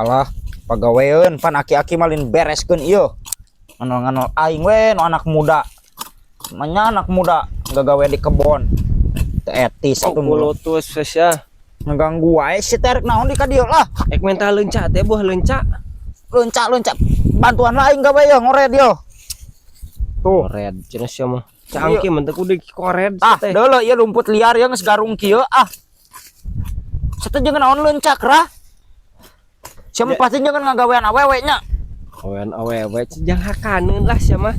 Alah, pagaweun pan aki-aki malin bereskeun ieu. Nganol-nganol aing we nu anak muda. Manya anak muda gagawe di kebon. Teu etis atuh mulut. Kulutus ya. Ngeganggu wae si terek naon di ka dieu lah. Ek menta leunca teh, buah leunca. Leunca leunca, bantuan lah aing gawe yeuh ngored yeuh. Tuh. Kored cenah sia mah. Cangki mah teu kudu kored Ah, teh. Deuleu ieu rumput liar ya geus garung kieu ah. Satu jeung naon leuncak rah. Sia mah pasti jangan ngagawean awewe nya. Awean awewe jang hakaneun lah sia mah.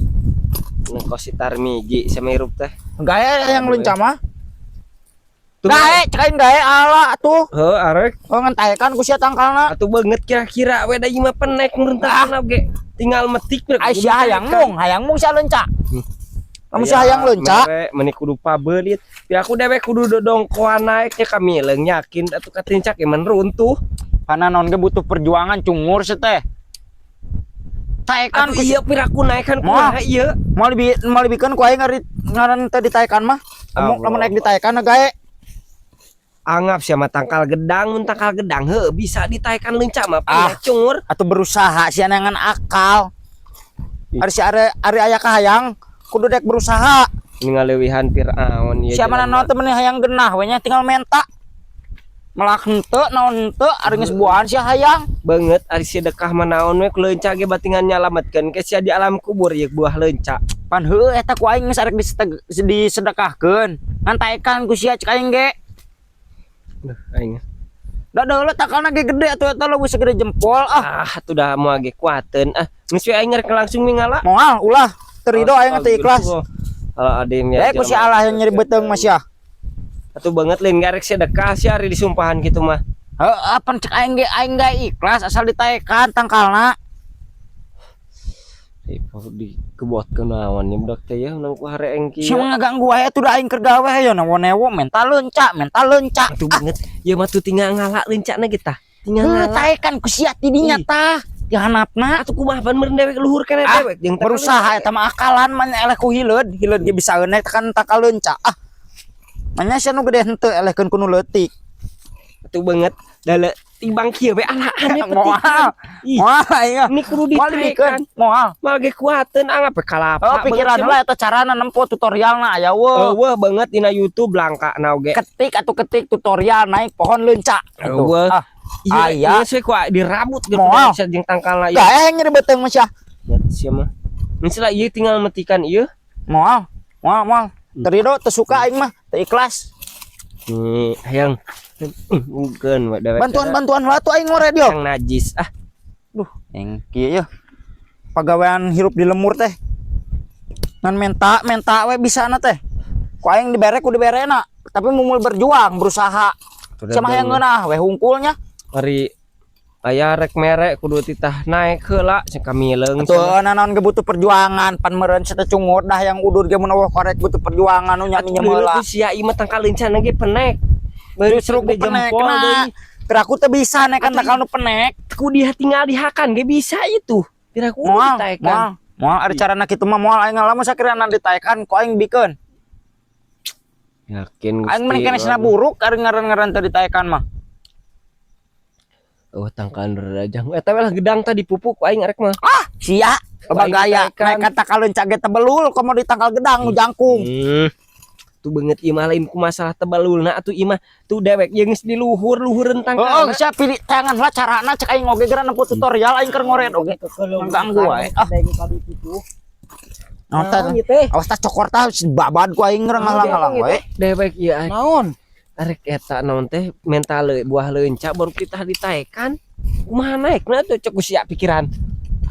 Nang kos si Tarmiji sama hirup teh. Gae yang leunca mah. Tuh. Gae, cek aing gae ala atuh. Heuh, arek. Oh, ngentaekan ku sia tangkalna. Atuh banget kira-kira we da ieu mah penek merentahna oge. Tinggal metik. Ai sia hayang mung sia leunca. Lamun sia hayang leunca, Mere meni kudu pabelit. Ya aku dewek kudu dodongkoan naek nya kami leung yakin atuh katincak eman runtuh. Pana naon ge butuh perjuangan, cungur sih teh. Taekan Atuh ku iya piraku naekan Moal. kumaha ieu? Moal di moal dibikeun ku aing ngari ngaran teh ditaekan mah. Lamun Allah. Lamun naik ditaekan gae. Anggap sia mah tangkal gedang, mun tangkal gedang heuh bisa ditaekan, leunca mah Ah. ah, cungur. Atau berusaha sia neangan akal. Ih. Ari si ari ari aya kahayang kudu dek berusaha. Ini ngaleuwihan Firaun ieu. Sia mana naon teh meni hayang genah we nya tinggal menta. Melak henteu naon henteu ari geus buahan sia hayang. Banget ari sedekah mah naon we ku leunca ge batingan nyalametkeun ke sia di alam kubur ieu buah leunca. Pan heueuh eta ku aing geus arek disedekahkeun. Ngan taekan ku sia cek aing ge. Duh, aing. Da deuleu takalna ge gede atuh eta leuwih segede jempol ah. Ah, atuh dah moal ge kuateun ah. Geus we aing rek langsung mingala. Moal ulah teu rido aing teu ikhlas. Kalau ada yang Eh ku si Allah yang nyeri beuteung mah sia. Atuh banget lain garek sedekah sih ari disumpahan gitu mah. Heuh, pan cek aing ge aing ge ikhlas asal ditaekan tangkalna. Dikebotkeun naon nya budak teh ya nang ku hareeng kieu. Sia mah ngaganggu wae atuh da aing keur gawe ya newo-newo menta leunca, menta leunca. Atuh banget ieu mah tuh tinggal ngala leuncana kita. Tinggal Heuh, ngala. Taekan ku sia ti dinya Ih. Tah. Di handapna. Atuh kumaha pan meureun dewek luhur keneh Ah, dewek jeung tangkal berusaha leunca. Eta mah akalan mah eleh ku hileud, hileud ge bisa naek tekan tangkal leunca. Ah. Manya sia nu gede henteu elehkeun ku nu leutik. Atuh banget dale tibang kieu we alaan we. Moal. Ih. Moal aing ah. Ini kudu Moal dibikeun, ditaekan. Moal. Moal ge kuateun anggap we kalapa. Oh, pikiran lah eta carana nempo tutorialna aya weuh. Eueuh banget dina YouTube langka na oge. Ketik atau ketik tutorial naik pohon leunca. Atuh. Eueuh. Ah, Iya, aya. iya ku dirabut gitu Moal. bisa jeung tangkalna ieu. Gaeh nyeri beuteung mah sia. Sia mah. Misalnya ieu tinggal metikan ieu. Moal, moal, moal. Teu rido, teu suka aing mah, teu ikhlas. Nih, hayang mungkin we dewek. Bantuan-bantuan lah tuh aing ngored yo. Yang najis ah. Duh, yang kieu ya. Pagawean hirup di lemur teh. Ngan menta, menta we bisa na teh. Ku aing dibere ku diberena, tapi mumul berjuang, berusaha. Sama hayang ngeunah we hungkulnya. Ari aya rek mere kudu titah naik heula cek kami leung. Atuh naon ge butuh perjuangan, pan meureun teh cungur dah yang udur ge mun eueuh korek butuh perjuangan nu nyami heula. Sia ieu mah tangkal leunca ge penek. Justru ku penek na. Piraku teu bisa naik kan tangkal nu penek. Ku dia tinggal dihakan ge bisa itu. Piraku Moal, ditaekan. moal. Moal ari carana kitu mah moal aing ngalamun sakirana ditaekan ku aing bikeun. Yakin. Aing mending keneh sina buruk ari ngaran-ngaran teu ditaekan mah. Oh, tangkalan rajang. Eta we lah gedang tadi pupuk ku aing arek mah. Ah, sia loba Aing gaya ditaekan. naik ka tangkal leunca ge tebelul komo di tangkal gedang nu jangkung. Tuh banget ieu mah lain ku masalah tebalulna atuh ieu mah tuh dewek jeung geus di luhur luhureun Heeh, tangkalna. sia pilih tangan lah carana cek aing oge geura nempo tutorial aing keur ngored oge. Mengganggu wae. Ah, naon teh? Naon ieu teh? Awas tah cokor tah babad ku aing ngalang-ngalang wae. Dewek ieu arek Naon? Arek eta naon teh mental buah leunca baru kita ditaekan. Kumaha naekna tuh cek ku sia pikiran.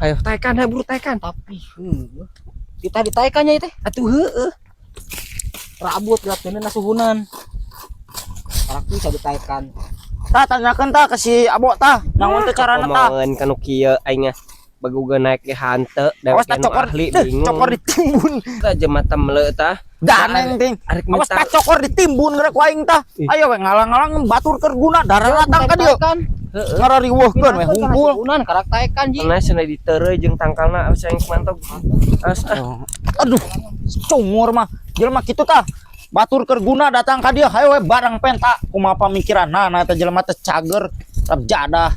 Ayo taekan ha buru taekan. Tapi heueuh. Kita ditaekan nya ieu teh. Atuh heueuh. Rabut geura nasuhunan. Karak bisa ditaekan. Tah tanyakeun tah ke si Abo tah. Naon teh carana tah? Komoeun kanu kieu aing mah. Baguga naik ge hante Awas dewek tah nu cokor, ahli teh, bingung. Cokor ditimbun. Tah jemata mele tah. Daneng ting. Arek Awas minta tah cokor ditimbun geura ku aing tah. Ih. Ayo we ngalang-ngalang batur keur guna darah datang ka dieu. Ditaekan. Heeh. Ngarariweuhkeun we hungkul. Nasuhunan karak taekan ji. Karena cenah diteureuy jeung tangkalna awas aing mantog. Awas ah. Aduh, cungur mah. Jelema kitu tah. Batur keur guna datang ka dieu, hayo we barang penta. Kumaha pamikiranna eta jelema teh cager, rap jadah.